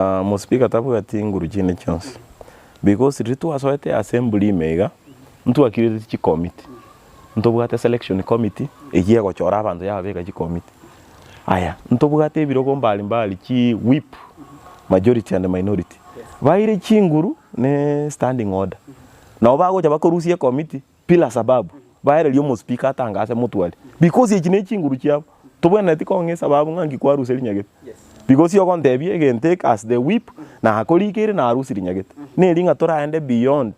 Omospeaker tabwati nguru chinde chionsi because riria twasoete assembly ime iga, ntwakirete chikomiti, ntobwate selection committee eywo egochora abanto yababeka chikomiti. Aya, ntobwate ebirogo mbari mbari chi whip, majority and minority, baire chinguru ne standing order, nabo bagocha bakorusia ekomiti bila sababu, baereria omospeaker atangase motware, because echi ne chinguru chiabo, tobwenereti kong'a esababu ng'a nki kwarusia rinyagete, because ogontebia egento eke as the whip, nakorikeire narusia rinyagete, neri ng'a toraende beyond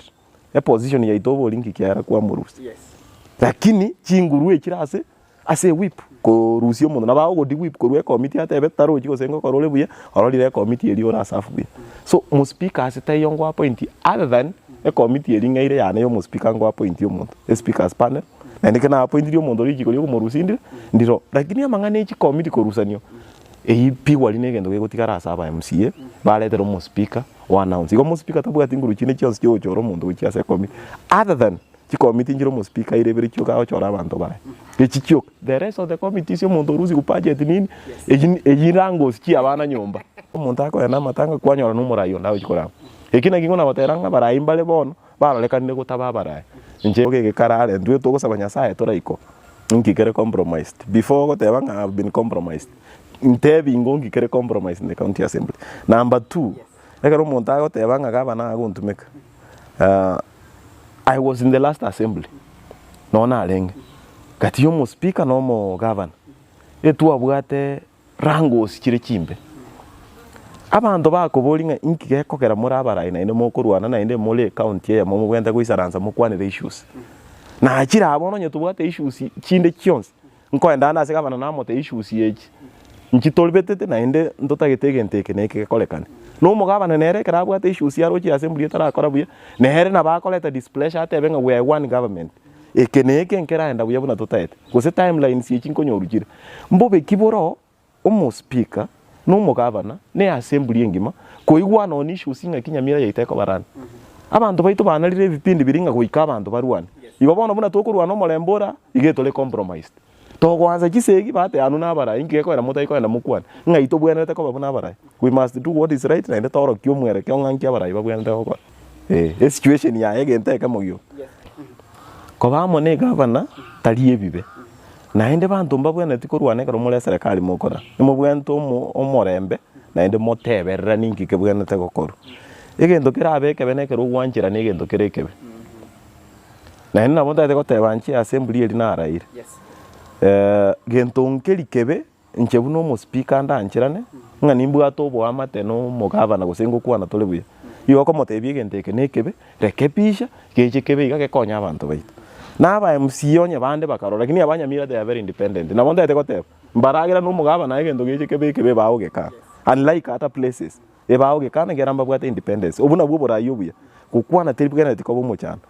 eposition yaito obori nki kiaera kwamorusia. Lakini chinguru echire ase ase ewhip korusia omonto, nabo agogodi whip korwa ekomiti atebe tarochi gose ngokora ore buya, ororire ekomiti eria ore asafu buya. So mospeaker ase taiyo ngo appoint other than ekomiti eria ng'aire yane ya omospeaker ngo appoint omonto, espeakers panel, naende ekero na appointiri omonto richiko ria okomorusia ndire ndiro. Lakini amang'ana ya chikomiti korusanio, eyio pi gwari na egento gegotigara ase aba MCA, baretere omospeaker o announce. Igo omospeaker tabwati nguru chinde chionsi chia ogochora omonto gochia ase ekomiti other than Chikomiti nchire omospeaker aire ibere chioka agochora abanto baye. Echi chioka. The rest of the committees omonto orusia budget nini, eyi eyi rangosi chia abana nyomba. Omonto akoenda amatanga kwanyora na omorai onde agochi korama. Eki naki ngonagotera ng'a abarai mbare bono, barorekanire gotaba abarai. Inche egekara are intwe togosaba Nyasaye toraikwa, inki kere compromised. Before ogoteba ng'a I have been compromised, ntebi ingo nki kere compromised in the county assembly. Number two, ekero omonto agoteba ng'a gavana agontumeka. I was in the last assembly, noo narenge, gati ya omospeaker na omogavana, etwabwate wrangles chire chimbe. Abanto bakoboria ng'a inki gekogera more abarai naende mokorwana naende more ecounty eyemo mobwenerete goisaransa mokwanere issues. Nachire aa bono onye tobwate issues chinde chionsi, nkoenda ande ase gavana namotebia issues echi, inchi toribetete naende ntotagete egento eke na eke gekorekane. Na omogavana nere ekero abwate issues aroche assembly etarakora buya, nere nabo akoreta displeasure atebe ng'a we are one government, eke na eke nkeraenda buya buna totaete, gose timelines echi nkonyoru chire. Mbobe ki boroo omospeaker na omogavana na eassembly engima koigwana on issues ng'aki Nyamira yaito ekobarana. Abanto baito banarire ebipindi biria ng'a goika abanto barwane. Igo bono buna tokorwana omorembe ora, iga etore compromised. Togoansa chisegi bateba anwe na abarai inki gekogera motari kogenda mokwane ng'ai tobwenerete koba buna abarai. We must do what is right naende toorokie omwerekeo ng'a nki abarai babwenerete gokora. Eh, esituation yaye egento ekemo gioka. Koba amo na egavana tari ebibe, naende banto mbabwenereti korwana ekero more eserekari mokora, nimobwenerete omo omorembe naende motebereranie inki kebwenerete gokorwa. Egento kerabe ekebe na ekero ogwancherana egento kere ekebe. Naende nabo ntagete goteba inche ase emburi eria naraire, gento nkeri kebe inche buna omospeaker ndancherane, ng'a nimbwate oboamate na omogavana gose ngokwana tore buya, igo okomotebia egento eke na ekebe, rekebisha, geche kebe iga gekonye abanto baito. Na aba MCA onye bande bakarora, lakini aba Nyamira they are very independent, nabo ntagete goteba, mbaragera na omogavana egento geche kebe ekebe bagogekana, unlike other places. Ebagogekana ekiagera mbabwate independence. Obwo nabwo oborai obuya. Gokwana teri bwenereti koba omochando.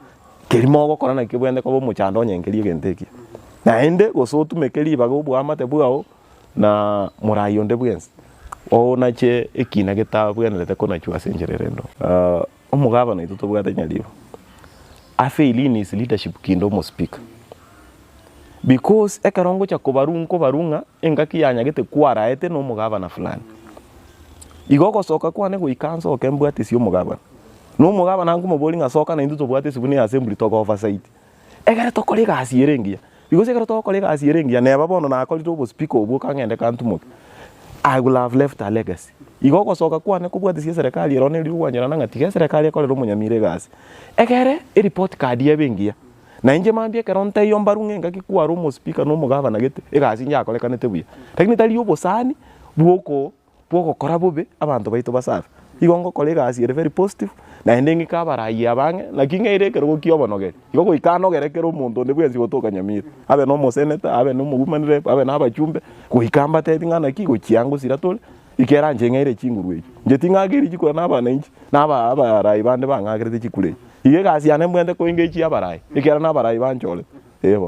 Keri mogokora nakio kebwenerete koba omochando onye nkeri egento ekiya. Naende gose otumeke ribaga oboamate bwao na morai onde bwensi, onache ekina getabwenerete konachwa ase enchera ere endo. Omogabana oito tobwate Nyaribo, a fail in his leadership kinde omospeaker. Because ekero ngocha kobarwa nkobarwa ng'a engaki yanyagete kwaraete na omogabana fulani. Igo ogosoka kwane goika nsoke mbwate ase omogabana. Na omogabana nkomoboria ng'a soka naintwe tobwate ase buna eassembly togo oversight. Ekere tokore egasi ere engiya, because ekero togokora egasi ere engiya neba bono nakorire obospeaker obwo kang'ende kantumoke, I will have left a legacy. Igo ogosoka kwane kobwate ase eserekari ero neri ogwancherana ng'a tiga eserekari ekorere omonyamira egasi. Ekere ereport card ebe engiya. Na inche mambia ekero ntaiyo mbarwe ng'a engaki kware omospeaker na omogavana gete, egasi nyakorekanete buya. Lakini tari obosani bwoko bwogokora bobe abanto baito basafe. Igo ngokora egasi ere very positive, naende ng'ike abarai aba ang'e, naki ng'eire ekerogo kia obonogeri. Igo goika anogere kera omonto onde bwensi gotoka Nyamira, abe na omosenator, abe na omowoman rep, abe na abachumbe, goika mbatebi ng'a naki gochia ngosira tore, ekiagera inche ng'eire chinguru echio. Inche ting'akeiri chikura na abananchi, na aba abarai bande bang'akerete chikura echi. Igo egasi yane mbwenerete koengechia abarai, ekiagera na abarai banchorete.